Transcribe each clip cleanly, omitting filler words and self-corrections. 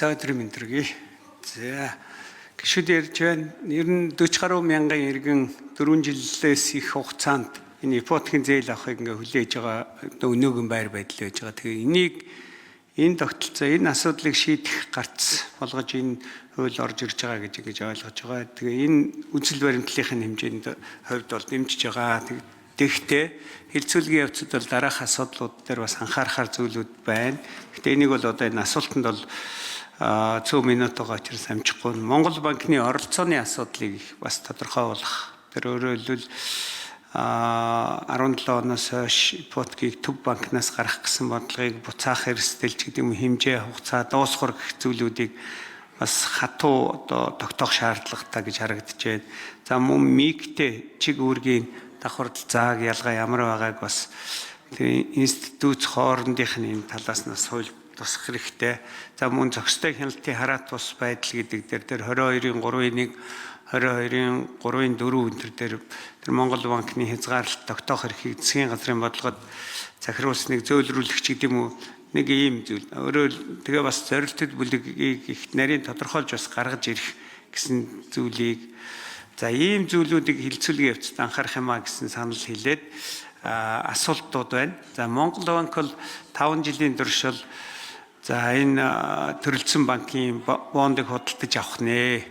За, өдрийн мэнд төргий. За, гишүүд ярьж байна. Ер нь 40 гаруй мянган иргэн 4 жилээс их хугацаанд энэ ипотекийн зээл авахыг ингээ хүлээж байгаа өнөөгөн байр байдал байж байгаа. Тэгээ энийг энэ тогтолцоо, энэ асуудлыг шийдэх гарц болгож энэ хууль орж ирж байгаа гэж ингэж ойлгож байгаа. Тэгээ энэ үзэл баримтлалын хэмжээнд хувьд бол дэмжиж байгаа. Тэгэхдээ хэлцүүлгийн явцад бол дараах асуудлууд дээр бас анхаарахар зүйлүүд байна. Гэхдээ энийг бол одоо энэ асуултанд бол цөөн минут байгаа учраас амжихгүй. Монгол банкны оролцооны асуудлыг бас тодорхойлох. Тэр өөрөөр хэлбэл 17 оноос хойш ипотекийг төв банкнаас гаргах гэсэн бодлогыг буцаах эрсдэл ч гэдэг юм, хэмжээ, хугацаа, дуусгар гэх зүйлүүдийг бас хатуу одоо тогтоох шаардлагатай гэж харагдаж байна. За, мөн МИГ-тэй чиг үүргийн давхардал зааг ялгаа ямар байгааг бас тэр институт хоорондынх нь энэ талаас нь хууль тусах хэрэгтэй. За, мөн зохистой хяналтын хараат тус байдал гэдэг дээр тэр 22-ын 3-ын 1, 22-ын 3-ын 4 энэ төр дээр тэр Монгол банкны хязгаарлалт тогтоох эрхийг засгийн газрын бодлогод захируулсныг зөөлрүүлэх ч гэдэг юм уу, нэг ийм зүйл. Өөрөөр тэгээ бас зорилтод бүлгийг их нарийн тодорхойлж бас гаргаж ирэх гэсэн зүйлийг, за, ийм зүйлүүдийг хэлцүүлгийн явцад анхаарах юм а гэсэн санал хэлээд асуултууд байна. За, Монгол банк бол 5 жилийн турш бол за энэ төрөлцсөн банкын бондыг худалдаж авах нэ.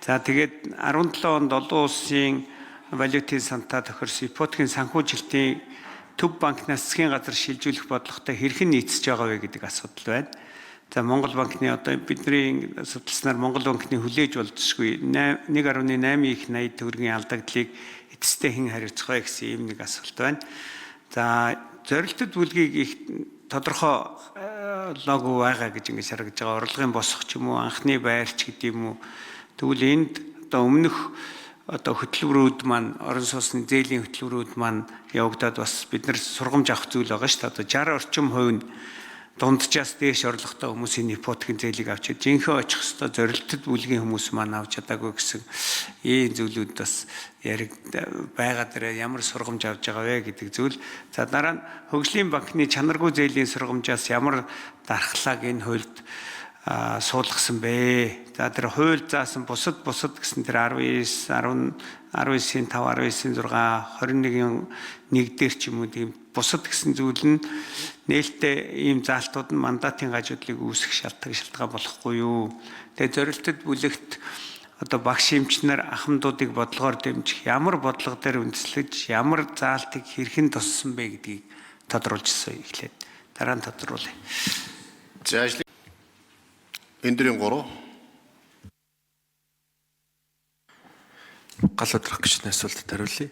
За, тэгээд 17 онд олон улсын валютын сантаа тохирсон ипотекийн санхүүжилтийн төв банкнаас засгийн газар шилжүүлэх бодлоготой хэрхэн нийцэж байгаа вэ гэдэг асуудал байна. За, Монгол банкны одоо бидний судалснаар Монгол банкны хүлээж болзошгүй 1.8 их 80 төгрөгийн алдагдлыг эцэстээ хэн хариуцах вэ гэсэн ийм нэг асуулт байна. За, зорилтод бүлгийг их тодорхой лого байгаа гэж ингэж харагдаж байгаа. Орлогын босох ч юм уу, анхны байрч гэдэг юм уу. Тэгвэл энд одоо өмнөх одоо хөтөлбөрүүд маань, орон сууцны зээлийн хөтөлбөрүүд маань явагдаад бас бид нар сургамж авах зүйл байгаа шүү дээ. Одоо 60 орчим хувь нь дунджаас дээш орлоготой хүмүүсийн ипотекийн зээлийг авч жинхэнэ очих ёстой зорилтод бүлгийн хүмүүс маань авч чадаагүй гэсэн ийм зүйлүүд бас яриг байгаа дээр ямар сургамж авч байгаа вэ гэдэг зүйл. За, дараа нь хөгжлийн банкны чанаргүй зээлийн сургамжаас ямар дархлааг энэ хуульд суулгасан бэ? За, тэр хууль заасан бусад гэсэн тэр 19, 10, 19-ийн 5, 19-ийн 6, 21-ийн 1 дээр ч юм уу тийм бусад гэсэн зүйл нь нээлттэй ийм заалтууд нь мандатын гажуудлыг үүсгэх шалтгаан болохгүй юу? Тэгээ зорилтод бүлэгт одоо багш эмчнэр ахмадуудыг бодлогоор дэмжих ямар бодлого дээр үндэслэж ямар заалтыг хэрхэн туссан бэ гэдгийг тодруулжсэн, эхлээд дараа нь тодруулъя. За, ажлын өндрийн 3 Гал өдрөх гишүүний асуултад хариулъя.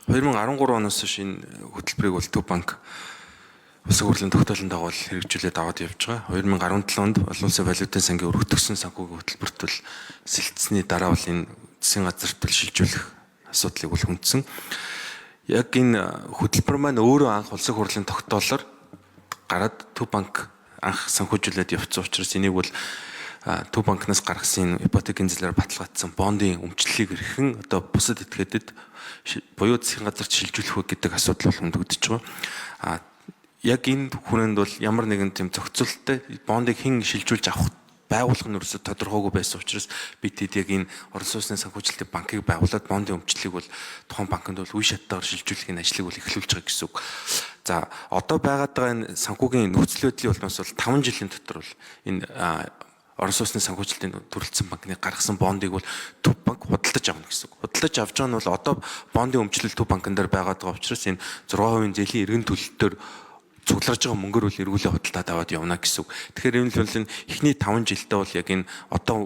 2013 оноос хойш энэ хөтөлбөрийг бол Төв банк улсын хурлын тогтоолын дагуу хэрэгжүүлээд аваад явж байгаа. 2017 онд олон улсын валютын сангийн өргөтгсөн санхүүгийн хөтөлбөрт бол сэлтсэний дараа бол энэ засгийн газарт бол шилжүүлэх асуудлыг бол хүндсэн. Яг энэ хөтөлбөр маань өөрөө анх улсын хурлын тогтоолоор гараад Төв банк анх санхүүжүүлээд явцсан учраас энийг бол Төв банкнаас гаргасан ипотекийн зээлээр баталгаажсан бондын өмчлөлийг хэрхэн одоо бусад этгээдэд буюу засгийн газарт шилжүүлэх вэ гэдэг асуудал бол хөндөгдөж байгаа. Яг энэ хүрээнд бол ямар нэгэн тийм зохицолттой бондыг хэн шилжүүлж авах байгууллага нь ерөөсөө тодорхойгүй байсан учраас бид хэд яг энэ орон сууцны санхүүжилтийн банкыг байгуулад бондын өмчлөлийг бол тухайн банкнд бол үе шаттайгаар шилжүүлэхийн ажлыг бол эхлүүлж байгаа гэсэн үг. За, одоо байгаад байгаа энэ санхүүгийн нөхцөл байдлын улмаас бол 5 жилийн дотор бол энэ орон сууцны санхүүжилтийн төрөлцсөн банкны гаргасан бондыг бол төв банк худалдаж авна гэсэн үг. Худалдаж авч байгаа нь бол одоо бондын өмчлөл төв банкн дээр байгаад байгаа учраас энэ 6% зээлийн эргэн төлөлтөөр цугларж байгаа мөнгөөр бол эргүүлээ худалдаад аваад явна гэсэн үг. Тэгэхээр энэ бол энэ эхний 5 жилдээ бол яг энэ одоо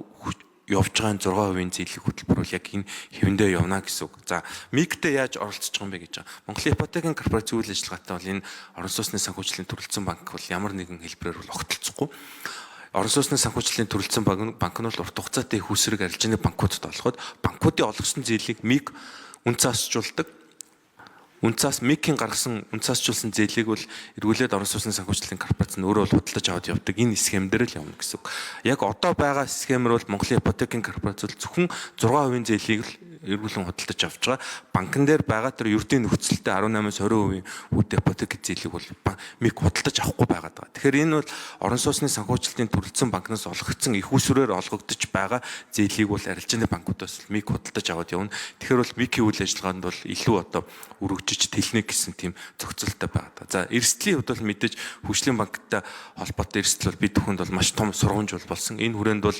явж байгаа 6% зээлийн хөтөлбөр бол яг энэ хэвэндээ явна гэсэн үг. За, МИГ-тэй яаж оролцож байгаа юм бэ гэж байгаа. Монголын ипотекийн корпорац үйл ажиллагаатай бол энэ орон сууцны санхүүжилтийн төрөлцсөн банк бол ямар нэгэн хэлбэрээр бол огтлцохгүй. Орон сууцны санхүүжилтийн төрөлцсөн банк нь бол урт хугацаатай их усрэг арилжааны банкудад олгоход банкуудын олгосон зээлийг МИГ үнцаасжуулдаг. Үнцаас МИГ-ийн гаргасан үнцаасжуулсан зээлийг бол эргүүлээд орон сууцны санхүүжилтийн корпорац нь өөрөө бол худалдаж аваад явдаг. Энэ схем дээр л явна гэсэн үг. Яг одоо байгаа схемээр бол Монголын ипотекийн корпорац бол зөвхөн 6% зээлийг л эргүүлэн худалдаж авч байгаа. Банкн дээр байгаа тэр ердийн нөхцөлтэй 18-аас 20% үүдтэй ипотек зээлийг бол МИК худалдаж авахгүй байгаад байгаа. Тэгэхээр энэ бол орон сууцны санхүүжилтийн төрөлцсөн банкнаас олгогдсон их усрээр олгогдож байгаа зээлийг бол арилжааны банкудаас МИК худалдаж аваад явна. Тэгэхээр бол МИК-ийн үйл ажиллагаанд бол илүү одоо өргөжиж тэлнэ гэсэн тийм зохицолтой байгаа. За, эрсдлийн хувьд бол мэдээж хөгжлийн банктай холбоотой эрсдэл бол бид бүхэнд бол маш том сургамж бол болсон. Энэ хүрээнд бол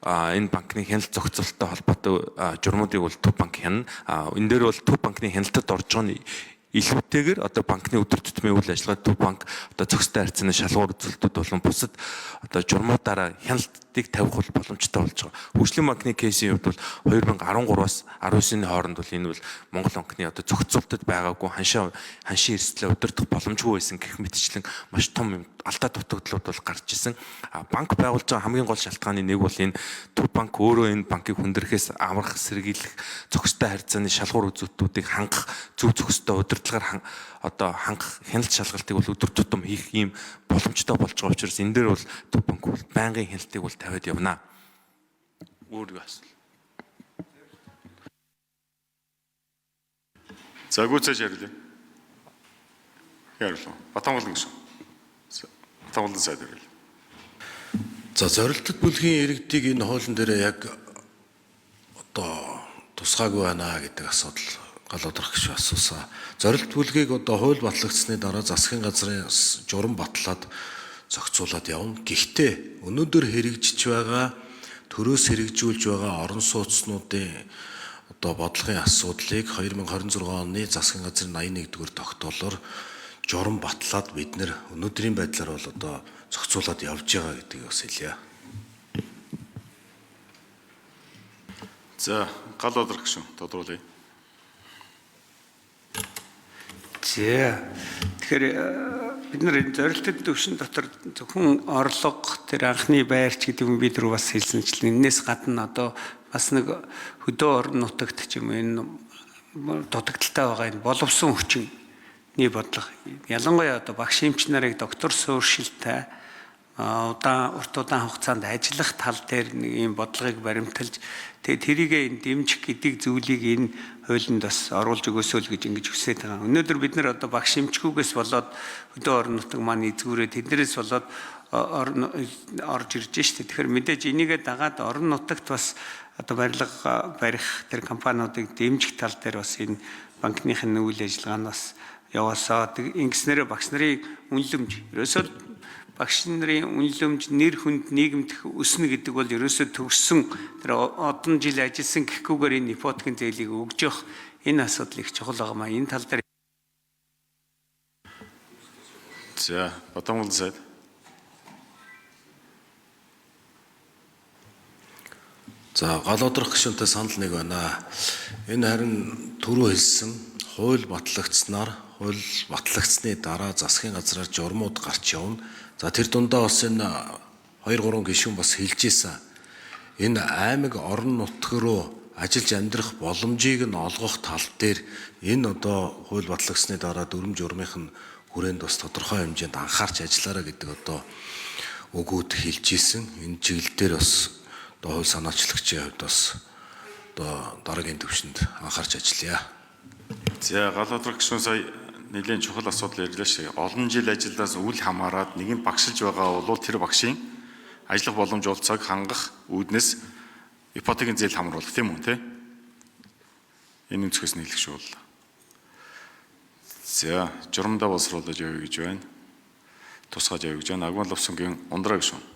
энэ банкны хяналт зохицолтой холбоотой журмуудыг бол Төв банк хянана. Энэ дээр бол Төв банкны хяналтад орж байгаа нь илүүтэйгээр одоо банкны өдөр тутмын үйл ажиллагаа Төв банк одоо зохистой харьцааны шалгуур үзүүлэлтүүд болон бусад одоо журмуудаараа хяналтыг тавих бол боломжтой болж байгаа. Хөгжлийн банкны кейсийн хувьд бол 2013-аас 19-ны хооронд бол энэ бол Монгол банкны одоо зохицуултад байгаагүй ханшаа ханшийн эрсдлээ удирдах боломжгүй байсан гэх мэтчлэн маш том алдаа дутагдлууд бол гарч исэн. Банк байгуулж байгаа хамгийн гол шалтгааны нэг бол энэ Төв банк өөрөө энэ банкыг хүндрэхээс амрах, сэргийлэх, зохистой харьцааны шалгуур үзүүлэлтүүдийг хангах, зөв зохистой удирдлагаар одоо хангах хяналт шалгалтыг бол өдөр тутам хийх ийм боломжтой болж байгаа учраас энэ дээр бол Төв банк бол байнгын хяналтыг бол тавиад явна. Өөр юу асуул. За, гүйцээж хариулъя. Хариулаа. Батангалан гэсэн. Батангалан сайд хариулъя. За, зорилтод бүлгийн иргэдийг энэ хуулийн дээр яг одоо тусгаагүй байна гэдэг асуудал гал удрах гишүүн асуусан. Зорилт бүлгийг одоо хууль батлагдсны дараа засгийн газрын журам батлаад зохицуулаад явна. Гэхдээ өнөөдөр хэрэгжиж байгаа, төрөөс хэрэгжүүлж байгаа орон сууцнуудын одоо бодлогын асуудлыг 2026 оны засгийн газрын 81-р тогтоолоор журам батлаад бид нэр өнөөдрийн байдлаар бол одоо зохицуулаад явж байгаа гэдгийг бас хэлье. За, гал удрах гишүүн тодруулъя. За. Тэгэхээр бид нар энэ зорилтод төвшин дотор зөвхөн орлого, тэр анхны байрч гэдэг юм бид рүү бас хэлсэнчлэн энэс гадна одоо бас нэг хөдөө орон нутагт ч юм уу энэ дутагдaltaй байгаа энэ боловсон хүчний бодлого. Ялангуяа одоо багш эмч нарыг доктор сууршилтай удаан урт удаан хугацаанд ажиллах тал дээр нэг ийм бодлогыг баримталж, тэгээ тэрийг энэ дэмжих гэдэг зүйлийг энэ хуулинд бас оруулж өгөөсөө л гэж ингэж хүсэж байгаа. Өнөөдөр бид нар одоо багш эмчгүүгээс болоод хөдөө орон нутаг маань эзгүүрээ тэднэрээс болоод орж ирж штэ. Тэгэхээр мэдээж энийгээ дагаад орон нутагт бас одоо барилга барих тэр компаниудыг дэмжих тал дээр бас энэ банкных нь үйл ажиллагаа нь бас яваасаа. Ингэснээрээ багш нарын үнэлэмж, ерөөсөө багш нарын үнэлэмж нэр хүнд нийгэмд өснө гэдэг бол ерөөсөө төгссөн тэр одон жил ажилласан гэхгүйгээр энэ ипотекийн зээлийг өгж явах энэ асуудал их чухал байгаа маа. Энэ тал дээр. За, Батангалан сайд. За, гал удрах гишүүнтэй санал нэг байна. Энэ харин түрүү хэлсэн хууль батлагдсанаар, хууль батлагдсны дараа засгийн газраар журмууд гарч явна. За, тэр дундаа бас энэ 2 3 гишүүн бас хэлж исэн. Энэ аймаг орон нутг руу ажиллаж амьдрах боломжийг нь олгох тал дээр энэ одоо хууль батлагдсны дараа дүрм журмынх нь хүрээнд бас тодорхой хэмжээнд анхаарч ажиллаарай гэдэг одоо өгөөд хэлж исэн. Энэ чиглэл дээр бас одоо хууль санаачлагчийн хувьд бас одоо дараагийн төвшөнд анхаарч ажиллая. За, гал удрах гишүүн сая нэлээд чухал асуудал ярьлаа шүү. Олон жил ажиллаас үл хамааран нэгэнт багшилж байгаа бол тэр багшийн ажиллах боломж олцоог хангах үүднээс ипотекийн зээл хамруулах тийм үү те? Энэ өнцгөөс нийлэх шүү бол. За, журамдаа боловсруулж явъя гэж байна. Тусгааж явъя гэж байна. Агмал Лувсангийн ундраа гишүүн.